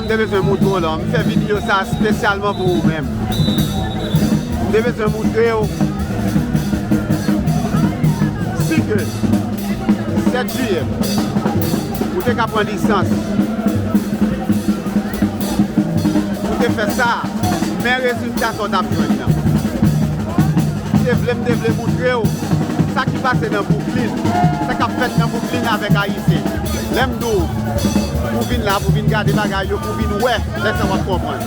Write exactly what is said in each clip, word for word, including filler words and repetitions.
Te bezwen moutre w la. M fè videyo sa espesyalman pou ou menm. M te bezwen moutre w si ke sèt jiyè, ou te ka pran lisans, ou te fè sa, men rezilta sa w t ap jwenn nan. M te vle, m te vle moutre w sa ki pase nan Brooklyn, sa k ap fèt nan Brooklyn avèk Ayisyen. Lè m di w pou vin la, pou vin gade bagay yo, pou vin wè, lè sa w ap konprann.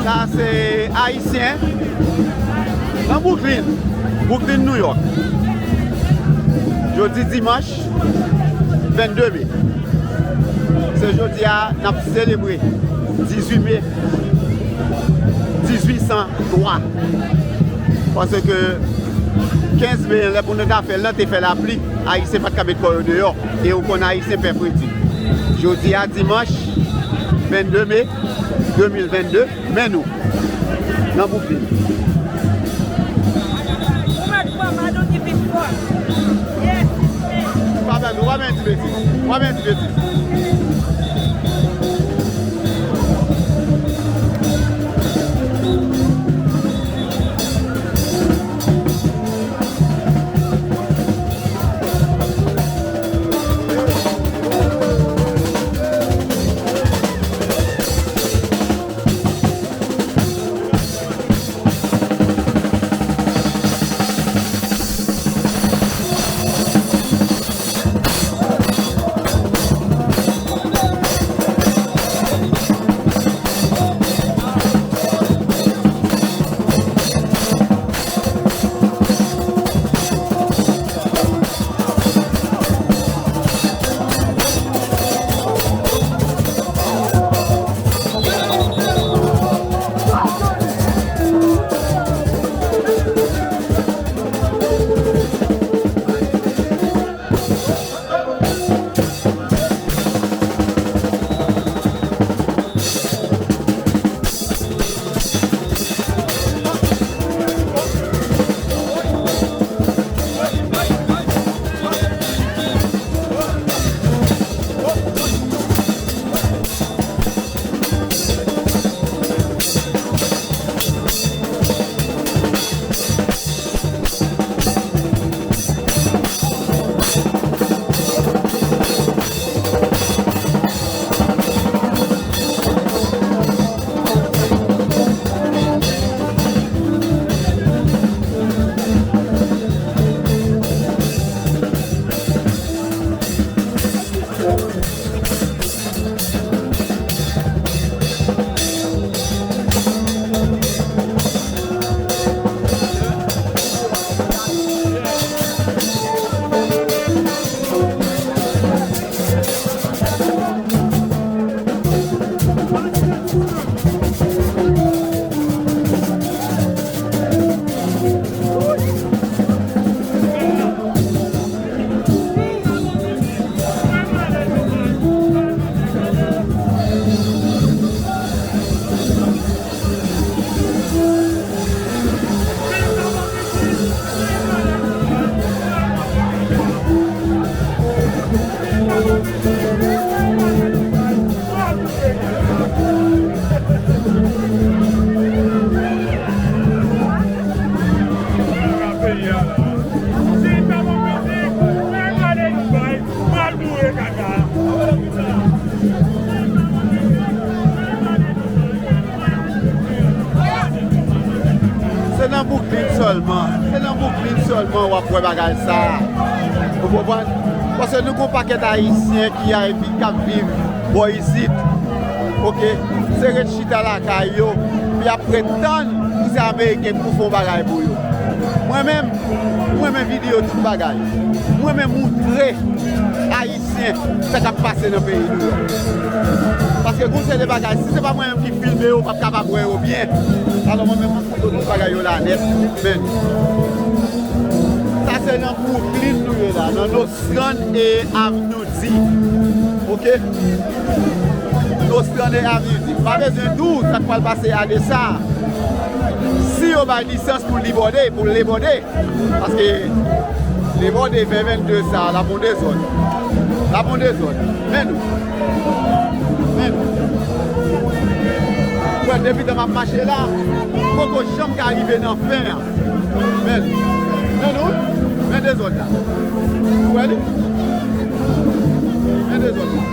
Sa se Ayisyen nan Brooklyn, Brooklyn, New York. Jodi dimanch vennde me. Se jodi a n ap selebre dizuit me dizuit san twa. Paske kenz me, lè pou nou ta fè l, te fè lapli, Ayisyen pa t ka met kò yo deyò. E ou konn Ayisyen pè fredi. Jodi a, dimanch vennde me de mil vennde, men nou nan Brooklyn. Pa bèl, w ap mete ti betiz. W ap mete ti betiz. Se nan Brooklyn sèlman, se nan Brooklyn sèlman w ap wè bagay sa a. Ou konprann? Paske nou gon pakèt Ayisyen ki a epi k ap viv bò isit. Oke? Se ret chita lakay yo, epi y ap ret tann pou se Ameriken k pou fè yon bagay pou yo. Mwen menm, mwen renmen videyo tout bagay. Mwen renmen moutre Ayisyen sa k ap pase nan peyi nou an. Paske gon seri de bagay, si se pa mwen menm ki filme yo, ou p ap kapab wè yo byen. Alò mwen menm, mwen foto tout bagay yo la nèt. Men, sa se nan Brooklyn nou ye la, nan Nostrand e Avenue D. Oke? Nostrand e Avenue D. Pa bezwen di w sa k pral pase a de sa. Si yo bay lisans pou l debòde, pou l debòde. Paske debòde fè vennde sa, l ap yon dezòd. L ap yon dezòd. Men nou. Men nou. Ou wè, depi tan m ap mache la, m poko janm ka rive nan fen an. Men, men nou, men dezòd la. Ou wè li? Men dezòd la.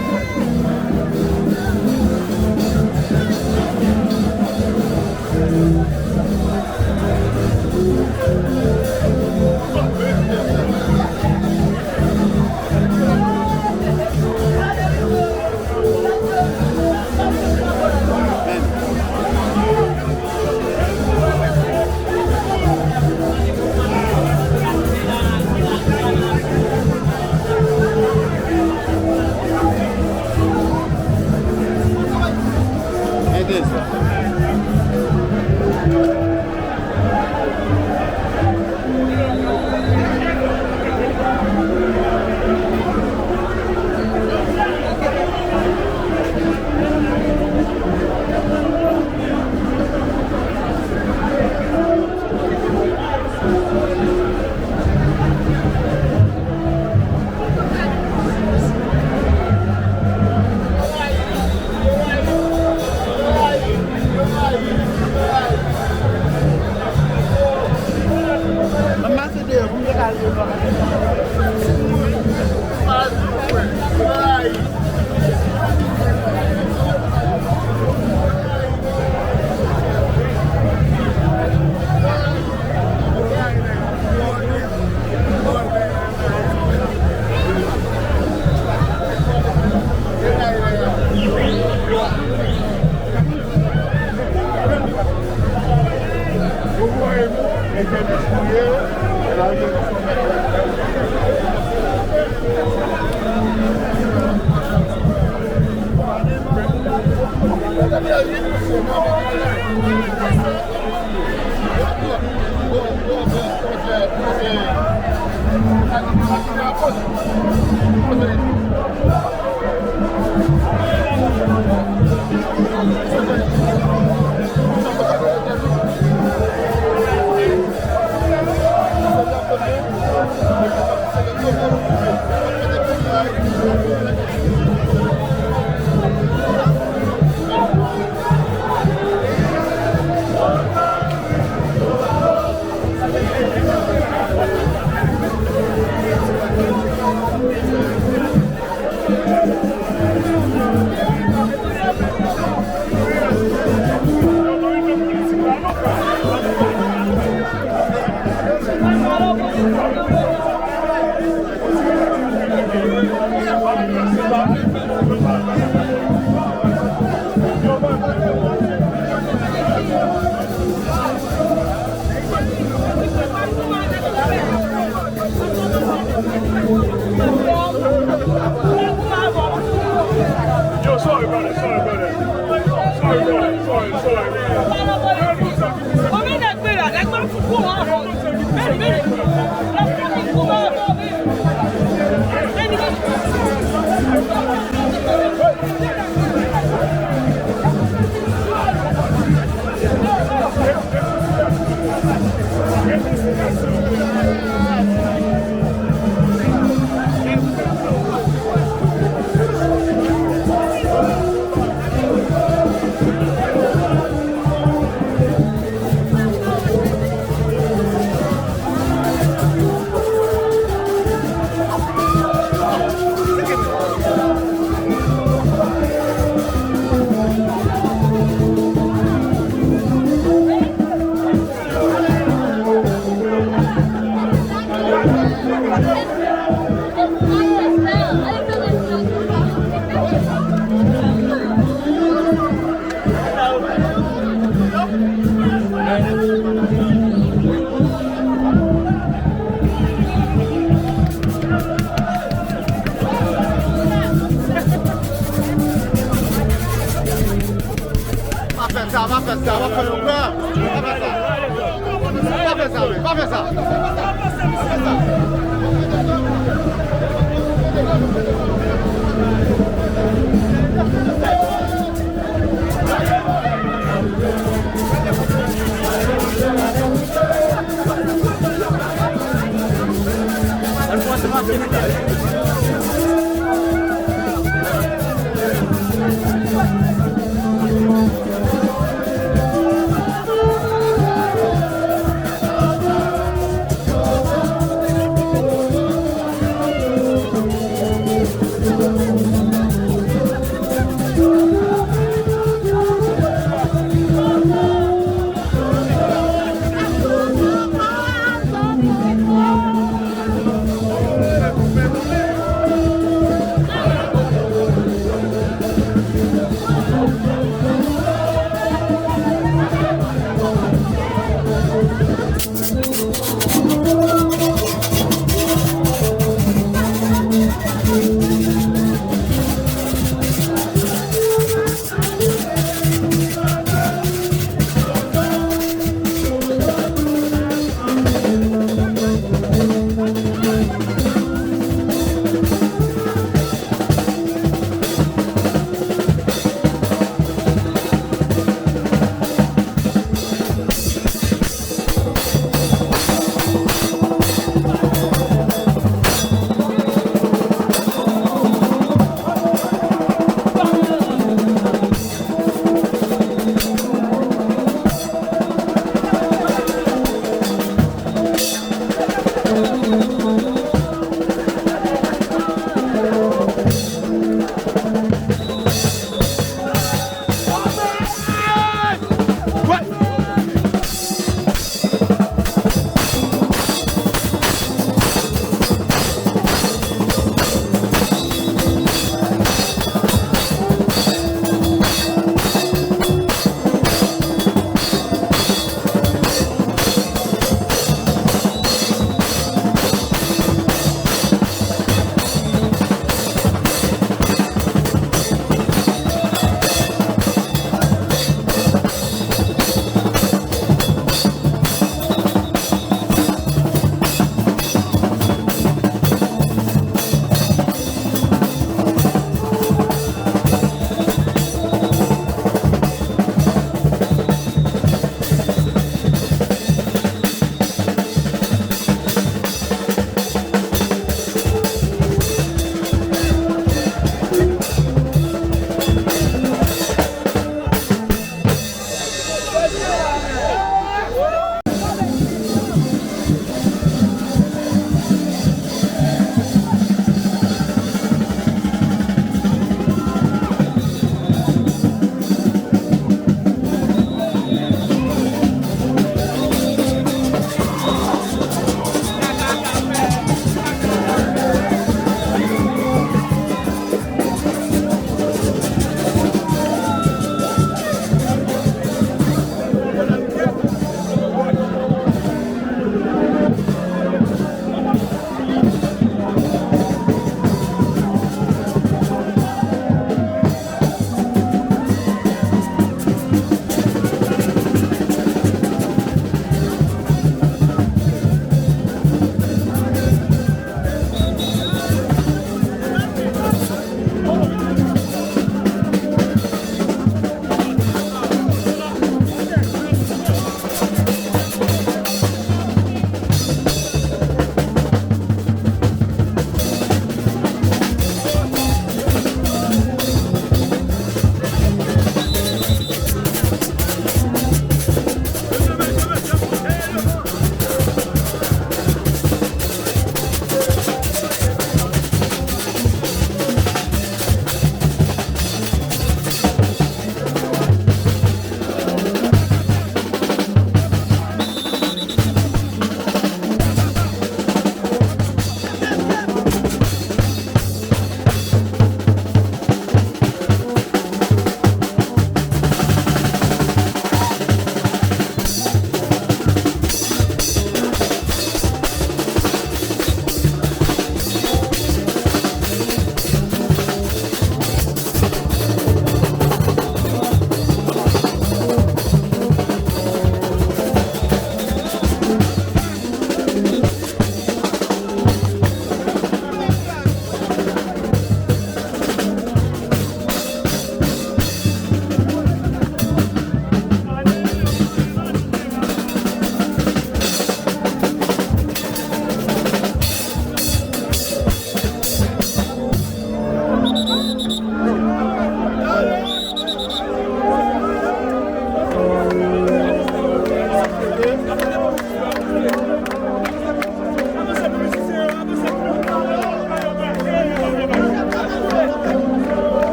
Pa fè sa, men, pa fè sa. Pa fè sa.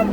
D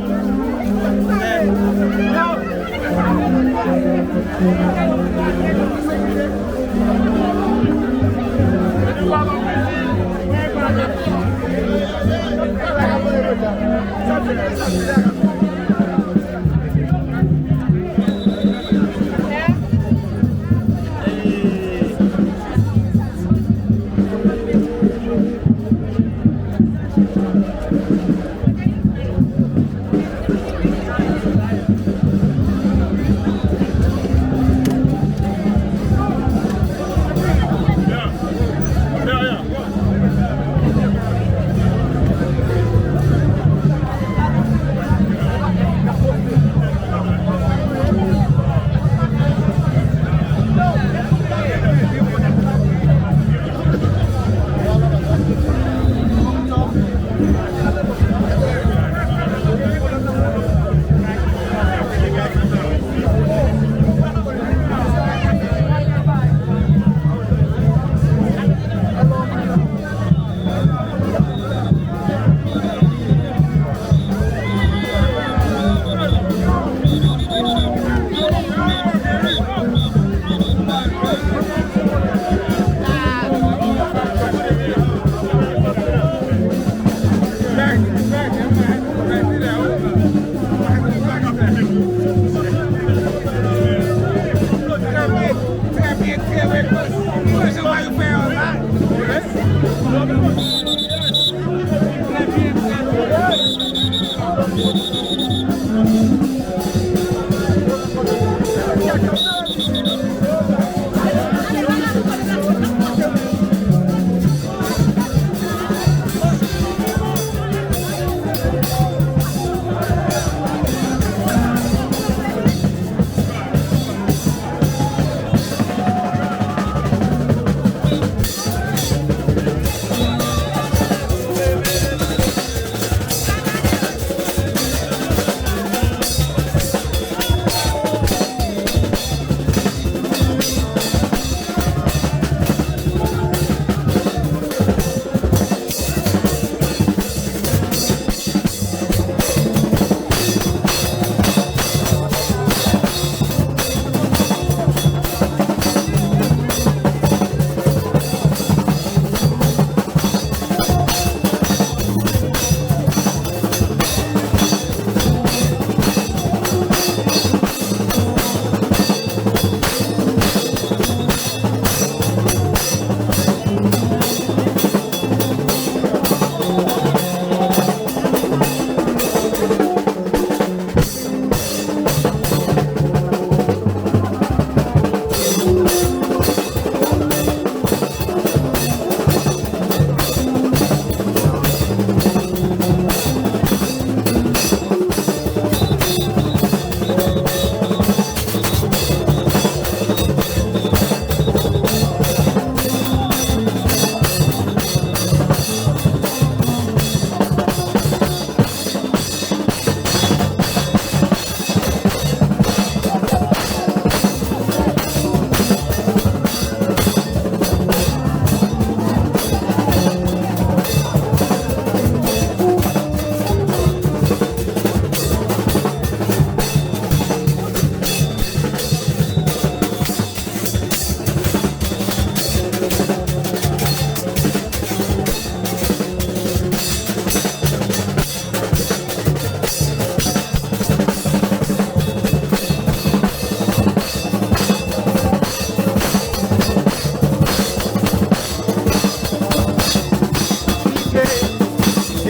J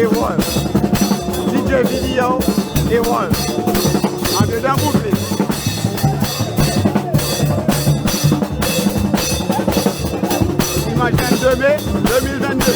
Ewol. D J Video Ewol. Andedan pou plis. Dimanch vennde me de mil vennde.